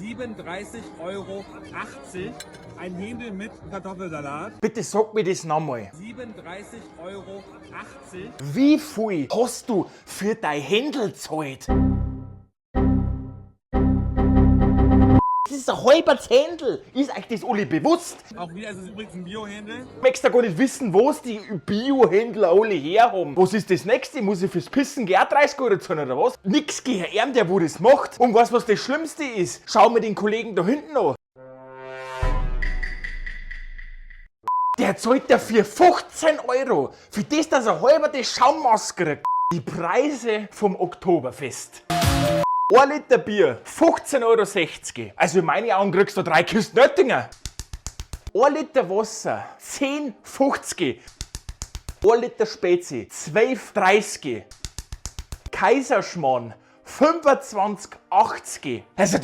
37,80 Euro. Ein Hendl mit Kartoffelsalat. Bitte sag mir das nochmal. 37,80 Euro. Wie viel hast du für dein Händel zahlt? Das ist ein halber Zehntel. Ist euch das alle bewusst? Auch wieder, es ist übrigens ein Bio-Hendl. Möchtest du gar nicht wissen, was die Bio-Händler alle herhaben. Was ist das nächste? Muss ich fürs Pissen gleich 30 Euro zahlen oder was? Nix gegen ihn, der wo das macht. Und weißt, was das Schlimmste ist? Schau mir den Kollegen da hinten an. Der zahlt dafür 15 Euro. Für das, dass er halber die Schaummaske kriegt. Die Preise vom Oktoberfest. 1 Liter Bier, 15,60 Euro. Also in meinen Augen kriegst du drei Kisten Nöttinger. 1 Liter Wasser, 10,50. 1 Liter Spezi, 12,30. Kaiserschmarrn, 25,80. Also da